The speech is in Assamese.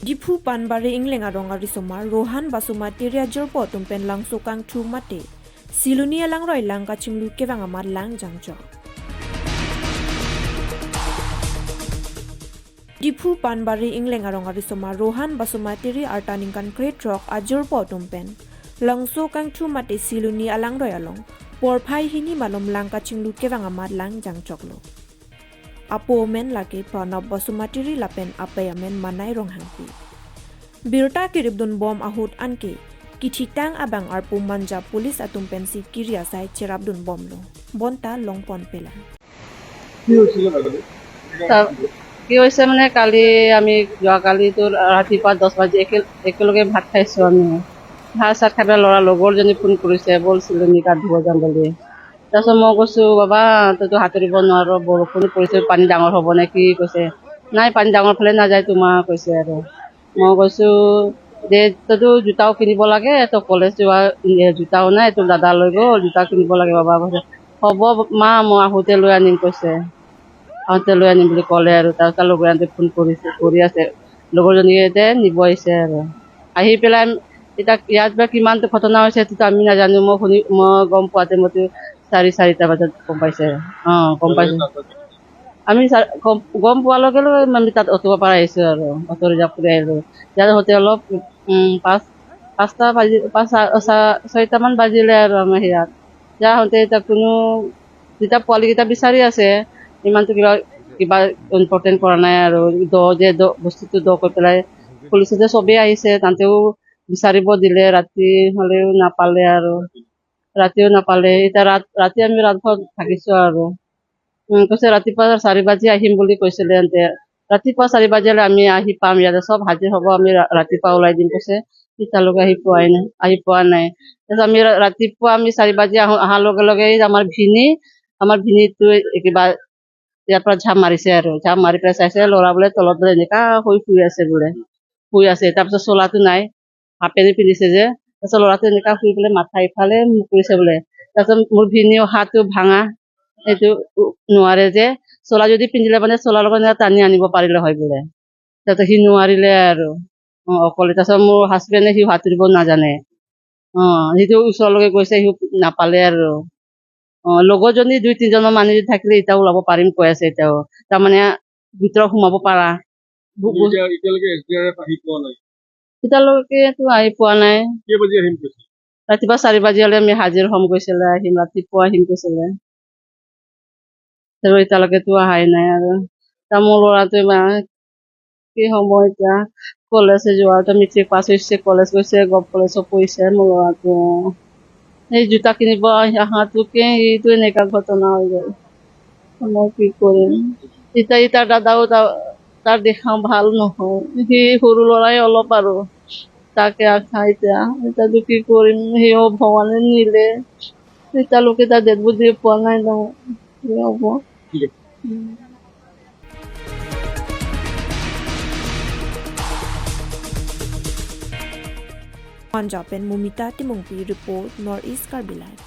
Diphu Panbari Ingleng arong arisoma Rohan Basumatary ajorpo tumpen langso kang thu mate Siluni alang roi lang kachinglu kewang amat lang jangjo. Diphu Panbari Ingleng arong arisoma Rohan Basumatary artaningkan great rock ajorpo tumpen langso kang thu mate Siluni alang roi along porphai hini malom lang kachinglu kewang amat lang jangchoklo. Apo men laki Pranab Basumatary lapen apayamen manai rong hangpi. Birta kiribdun bom ahut anke kichitang abang arpu manja police atum pensi kiria sai cherabdun bom lo bonta longpon pela. কি হৈছে মানে কালি আমি যোৱাকালিতো ৰাতিপুৱা 10 বাজি একেলগে ভাত খাইছোঁ আমি। ভাত চাত খাই পেলাই ল'ৰা লগৰজনী ফোন কৰিছে, ব'ল চিলনি গা ধুব যাম বুলি। তাৰপিছত মই কৈছোঁ, বাবা তইতো সাঁতুৰিব নোৱাৰ, বৰষুণ পৰিছে, পানী ডাঙৰ হ'ব নে কি? কৈছে নাই, পানী ডাঙৰ ফালে নাযায় তোমাৰ, কৈছে। আৰু মই কৈছোঁ যে তইতো জোতাও কিনিব লাগে, তই কলেজ যোৱা জোতাও নাই, তোৰ দাদা লৈ গ'ল, জোতা কিনিব লাগে বাবা। কৈছে হ'ব মা, মই আহোঁতে লৈ আনিম, কৈছে। আহোঁতে লৈ আনিম বুলি ক'লে। আৰু তাৰ লগৰীয়াহঁতে ফোন কৰিছে, কৰি আছে, লগৰজনীয়ে এতিয়া নিব আহিছে। আৰু আহি পেলাই এতিয়া ইয়াত বা কিমানটো ঘটনা হৈছে সেইটোতো আমি নাজানো। মই শুনি, মই গম পোৱাতে মইতো 4:30 বজাত গম পাইছে। অঁ, গম পাইছোঁ আমি। গম পোৱাৰ লগে লগে আমি তাত অ'টোৰ পৰা আহিছোঁ আৰু অ'টো ৰিজাৰ্ভ কৰি আহিলোঁ। ইয়াত হওঁতে অলপ 5টা বাজি 6টামান বাজিলে। আৰু আমাৰ ইয়াত ইয়াত আহোঁতে এতিয়া কোনো যেতিয়া পোৱালিকেইটা বিচাৰি আছে, ইমানটো কিবা কিবা ইম্পৰ্টেণ্ট কৰা নাই। আৰু দ যে দ বস্তুটো দ কৰি পেলাই পুলিচে যে চবেই আহিছে, তাতেও বিচাৰিব দিলে, ৰাতি হ'লেও নাপালে। আৰু ৰাতিও নাপালে। এতিয়া ৰাতি আমি ৰাতভৰ থাকিছোঁ। আৰু কৈছে ৰাতিপুৱা 4 বাজি আহিম বুলি কৈছিলে। সিহঁতে ৰাতিপুৱা 4 বাজিলে আমি আহি পাম, ইয়াতে চব হাজিৰ হ'ব, আমি ৰাতিপুৱা ওলাই দিম কৈছে। এতিয়ালৈকে আহি পোৱাই নাই, আহি পোৱা নাই। তাৰপিছত আমি ৰাতিপুৱা আমি 4 বাজি আহোঁ, অহাৰ লগে লগে আমাৰ ভিনীটোৱে কিবা ইয়াৰ পৰা ঝাপ মাৰিছে। আৰু ঝাপ মাৰি পেলাই চাইছে, ল'ৰা বোলে তলত বোলে এনেকা হৈ শুই আছে বোলে, শুই আছে। তাৰপিছত চোলাটো নাই, হাফ পেণ্ট পিন্ধিছে যে। তাৰপিছত ল'ৰাটো এনেকা শুই পেলাই মাথা ইফালে মুখ কৰিছে বোলে। তাৰপিছত মোৰ ভিনী হাতটো ভাঙা, এইটো নোৱাৰে যে, চোলা যদি পিন্ধিলে মানে চোলাৰ লগত এনেকা টানি আনিব পাৰিলে হয় বোলে। তাৰপিছত সি নোৱাৰিলে আৰু অকলে। তাৰপিছত মোৰ হাজবেণ্ডে সি সাঁতুৰিব নাজানে। সিটো ওচৰলৈকে গৈছে, সি নাপালে। আৰু লগৰজনী 2 3জনমান মানুহ যদি থাকিলে এতিয়া ওলাব পাৰিম কৈ আছে। এতিয়াও তাৰমানে ভিতৰত সোমাব পাৰা। এতিয়ালৈকেতো আহি পোৱা নাই। ৰাতিপুৱা 4 বাজি হ'লে আমি হাজিৰ হ'ম কৈছিলে, আহিম ৰাতিপুৱা আহিম কৈছিলে, আৰু এতিয়ালৈকেতো অহাই নাই। আৰু মোৰ ল'ৰাটোৱে কি হ'ব এতিয়া, কলেজ যোৱা, মেট্ৰিক পাছ হৈছে, কলেজ গৈছে, গভ কলেজত পঢ়িছে মোৰ ল'ৰাটো। সেই জোতা কিনিব অহাটোকে এইটো এনেকুৱা ঘটনা হৈ গ'ল। মই কি কৰিম এতিয়া? তাৰ দাদাও তাৰ দেখাওঁ ভাল নহয়, সি সৰু ল'ৰাই অলপ আৰু তাকে আশা। এতিয়া এতিয়াতো কি কৰিম? সিও ভগৱানে নিলে, এতিয়ালৈকে তাৰ ডেড বডি পোৱা নাই নহয়, কি হ'ব? Punjab and Mumita Timungpi report, North East Karbi Live.